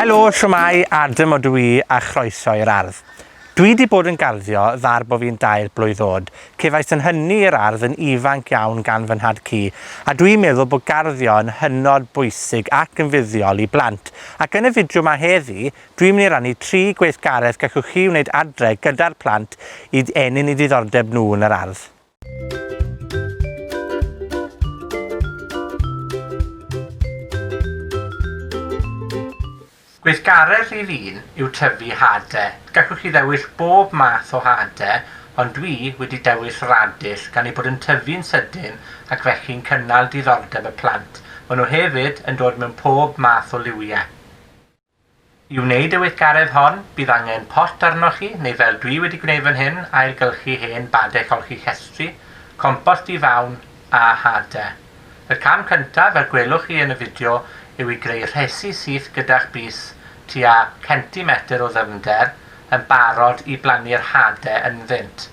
Helo, shwmae, Adam odw i, a chroeso i'r ardd. Dwi 'di bod yn garddio ddar bo fi'n dair blwydd o'd. Cefais 'yn nhynnu i'r ardd yn ifanc iawn gan fy nhad-cu, a dwi'n meddwl bod garddio yn hynod bwysig ac yn fuddiol i blant. Ac yn y fideo 'ma heddi, dwi'n mynd i rannu tri gweithgaredd gallwch chi wneud adre gyda'r plant i ennyn 'u diddordeb nhw yn yr ardd. Gweithgaredd rhif un yw tyfu hade. Gallwch chi ddewis bob math o hade, ond dwi wedi dewis radish gan eu bod yn tyfu'n sydyn ac felly'n cynnal diddordeb y plant. Maen nhw hefyd yn dod mewn pob math o liwiau. I wneud y weithgaredd hon, bydd angen pot arnoch chi, neu fel dwi wedi gwneud fan hyn, ailgylchu hen badell olchi llestri, compost di-fawn, a hade. Y cam cyntaf, fel gwelwch chi yn y fideo, yw i greu rhesi syth gyda'ch bys tua centimetr o ddyfnder, yn barod i blannu'r hade ynddynt.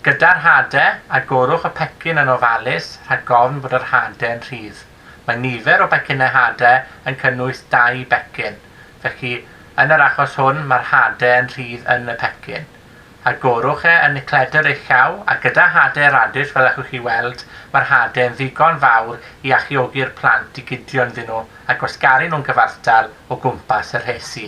Gyda'r hade, agorwch y pecyn yn ofalus rhag ofn bod yr hade yn rhydd. Mae nifer o becynnau hade yn cynnwys dau becyn, felly yn yr achos hwn mae'r hade yn rhydd yn y pecyn. Agorwch e yn cledr eich llaw, a gyda hade radish, fel allwch chi weld, mae'r hade yn ddigon fawr i alluogi'r plant i gydio ynddyn nhw a gwasgaru nhw'n gyfartal o gwmpas y rhesi.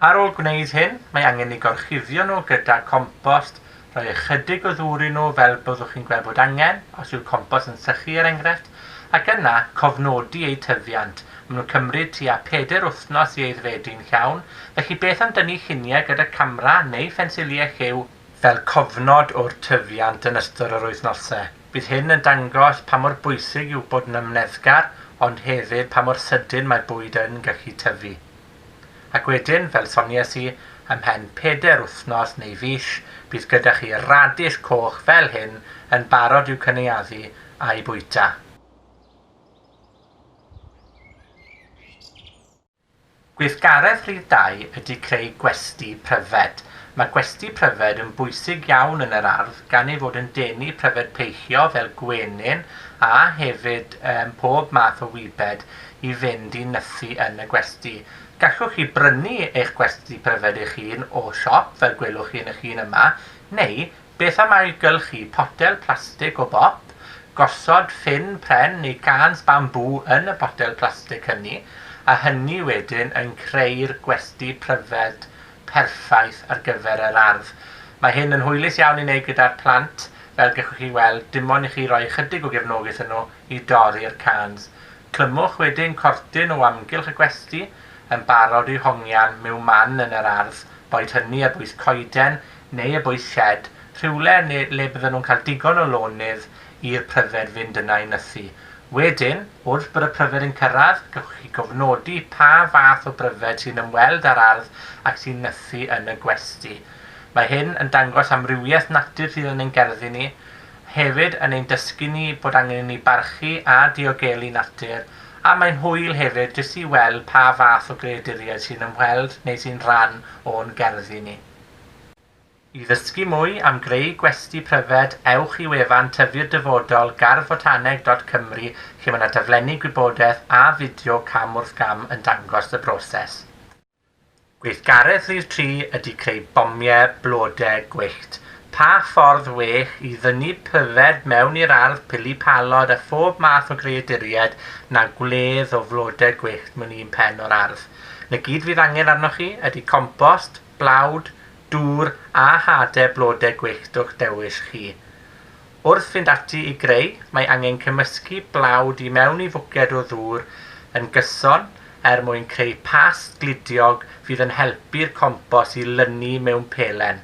Ar ôl gwneud hyn, mae angen eu gorchuddio nhw gyda compost, rhoi ychydig o ddŵr i nhw fel byddwch chi'n gweld bod angen, os yw'r compost yn sychu er enghraifft, ac yna cofnodi eu tyfiant. Maen nhw'n cymryd tua peder wythnos i aeddfedu'n llawn, felly beth am dynnu lluniau gyda camera neu phensiliau lliw, fel cofnod o'r tyfiant yn ystod yr wythnosau. Bydd hyn yn dangos pa mor bwysig yw bod yn amyneddgar, ond hefyd pa mor sydyn mae bwyd yn gallu tyfu. Ac wedyn, fel sonies i, ymhen peder wythnos neu fis, bydd gyda chi radish coch fel hyn yn barod i'w cynaeafu a'u bwyta. Gweithgaredd rhif dau ydy creu gwesty pryfed. Mae gwesty pryfed yn bwysig iawn yn yr ardd gan ei fod yn denu pryfed peillio fel gwenyn a hefyd um, pob math o wybed i fynd i nythu yn y gwesty. Gallwch chi brynu eich gwesty pryfed eich hun o siop fel gwelwch chi yn y llun yma, neu Beth am ailgylchu potel plastig o bop, gosod ffyn pren neu cans bambŵ yn y potel plastig hynny, a hynny wedyn yn creu'r gwesty pryfed perffaith ar gyfer yr ardd. Mae hyn yn hwylus iawn i wneud gyda'r plant, fel gallwch chi weld, dim ond i chi roi ychydig o gefnogaeth yn nhw i dorri'r cans. Clymwch wedyn cortyn o amgylch y gwesty, yn barod i'w hongian mewn man yn yr ardd, boed hynny ar bwys coeden neu y bwys sied, rhywle ne le bydden nhw'n cael digon o lonydd i'r pryfed fynd yna i nythu. Wedyn, wrth bod y pryfed yn cyrraedd, gallwch chi gofnodi pa fath o bryfed sy'n ymweld â'r ardd ac sy'n nythu yn y gwesty. Mae hyn yn dangos amrywiaeth natur sydd yn ein gerddi ni, hefyd yn ein dysgu ni bod angen i ni barchu a diogelu natur, a mae'n hwyl hefyd jyst i weld pa fath o greaduriaid sy'n ymweld neu sy'n rhan o'n gerddi ni. I ddysgu mwy am greu gwesty pryfed, ewch i wefan Tyfu'r Dyfodol, garddfotaneg dot cymru, lle mae 'na daflenni gwybodaeth a fideo cam wrth gam yn dangos y broses. Gweithgaredd rhif tri ydy creu bomiau blode gwyllt. Pa ffordd well i ddynnu pryfed mewn i'r ardd, pili-palod a phob math o greaduriaid na gwledd o flode gwyllt mewn un pen o'r ardd? 'Na gyd fydd angen arnoch chi ydy compost, blawd, dŵr a hade blode gwyllt o'ch dewis chi. Wrth fynd ati i greu, mae angen cymysgu blawd i mewn i fwced o ddŵr yn gyson er mwyn creu past gludiog fydd yn helpu'r compost i lynu mewn pelen.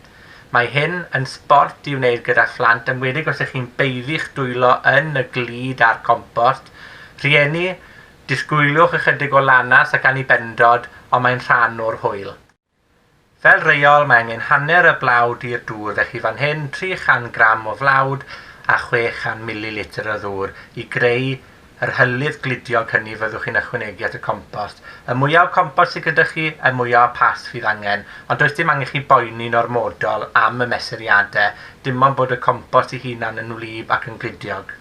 Mae hyn yn sbort i'w wneud gyda phlant, enwedig os ych chi'n baeddu'ch dwylo yn y glud a'r compost. Rhieni, disgwyliwch ychydig o lanast ac annibendod, ond mae'n rhan o'r hwyl. Fel rheol, mae angen hanner y blawd i'r dŵr, felly fan hyn, 300 gram o flawd a 600 mililitr o ddŵr i greu yr hylif gludiog hynny fyddwch chi'n ychwanegu at y compost. Y mwyaf o compost sydd gyda chi, y mwyaf o past fydd angen, ond does dim angen chi boeni'n ormodol am y mesuriadau, dim ond bod y compost ei hunan yn wlyb ac yn gludiog.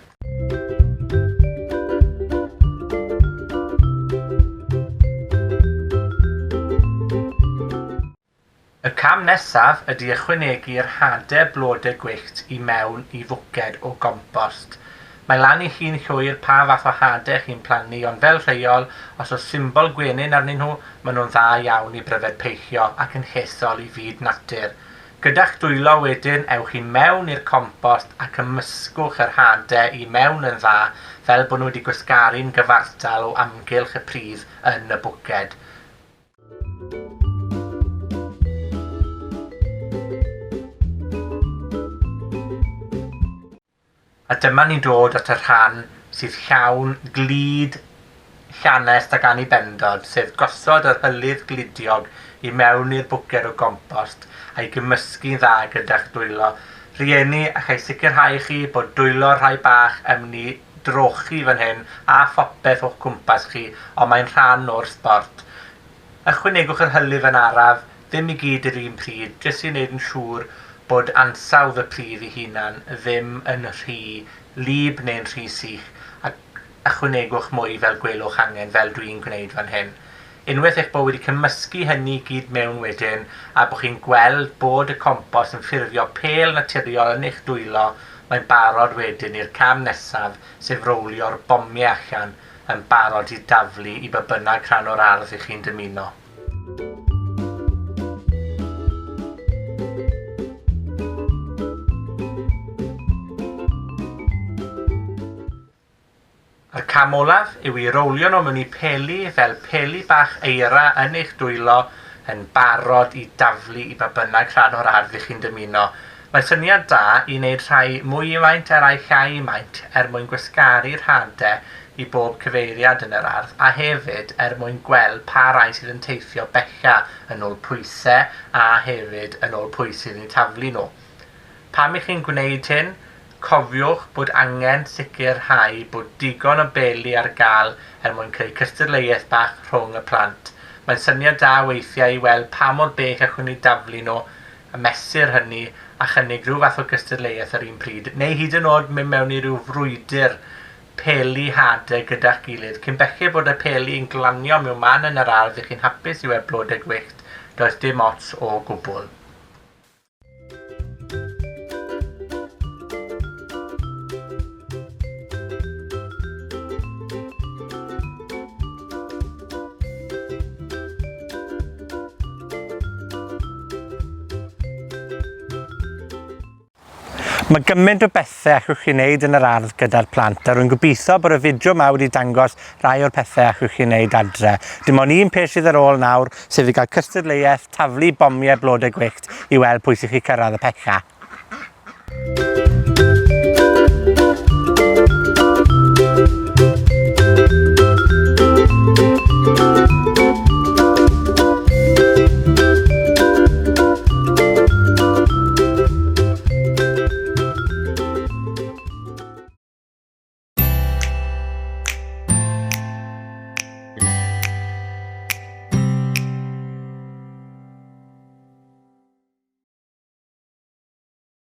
cam nesaf ydy ychwanegu'r hade blode gwyllt i mewn i fwced o gompost. Mae lan i chi'n llwyr pa fath o hade chi'n plannu, ond fel rheol, os o's symbol gwenyn arnyn nhw, ma' nhw'n dda iawn i bryfed peillio ac yn llesol i fyd natur. Gyda'ch dwylo wedyn, ewch i mewn i'r compost a cymysgwch yr hade i mewn yn dda, fel bod nhw wedi gwasgaru'n gyfartal o amgylch y pridd yn y bwced. A dyma ni'n dod at y rhan sydd llawn glud, llanest ac annibendod, sef gosod yr hylif gludiog i mewn i'r bwced o gompost a'i gymysgu'n dda gyda'ch dwylo. Rhieni, allai sicrhau chi bod dwylo'r rhai bach yn mynd i drochi fan hyn a phopeth o'ch cwmpas chi, ond mae'n rhan o'r sbort. Ychwanegwch yr hylif yn araf, ddim i gyd yr un pryd, jyst i wneud yn siŵr bod ansawdd y pridd ei hunan ddim yn rhy wlyb neu'n rhy sych, ac ychwanegwch mwy fel gwelwch angen, fel dwi'n gwneud fan hyn. Unwaith eich bod wedi cymysgu hynny i gyd mewn wedyn, a bod chi'n gweld bod y compost yn ffurfio pêl naturiol yn eich dwylo, mae'n barod wedyn i'r cam nesaf, sef rowlio'r bomiau allan yn barod i daflu i ba bynnag rhan o'r ardd 'ych chi'n dymuno. A'r cam olaf yw i rowlio nhw mewn i peli fel peli bach eira yn eich dwylo yn barod i daflu i ba bynnag rhan o'r ardd 'ych chi'n dymuno. Mae'n syniad da i wneud rhai mwy i maint a rhai llai i maint er mwyn gwasgaru'r hade i bob cyfeiriad yn yr ardd, a hefyd er mwyn gweld pa rai sydd yn teithio bella yn ôl pwyse a hefyd yn ôl pwy sydd yn taflu nhw. Pam 'ych chi'n gwneud hyn? Cofiwch bod angen sicrhau bod digon o beli ar gael er mwyn creu cystadleuaeth bach rhwng y plant. Mae'n syniad da weithiau i weld pa mor bell allwn ni daflu nhw, a mesur hynny a chynnig rhyw fath o gystadleuaeth yr un pryd, neu hyd yn o'd mynd mewn i ryw frwydr peli hade gyda'ch gilydd. Cyn belled bod y peli yn glanio mewn man yn yr ardd, 'ych chi'n hapus i weld blode gwyllt, does dim ots o gwbl. Mae gymaint o bethe allwch chi wneud yn yr ardd gyda'r plant, a rwy'n gobeithio bod y fideo 'ma wedi dangos rai o'r pethe allwch chi wneud adre. Dim ond un peth sydd ar ôl nawr, sef i gael cystadleuaeth taflu bomie blode gwyllt i weld pwy sy'n chi cyrraedd y pella.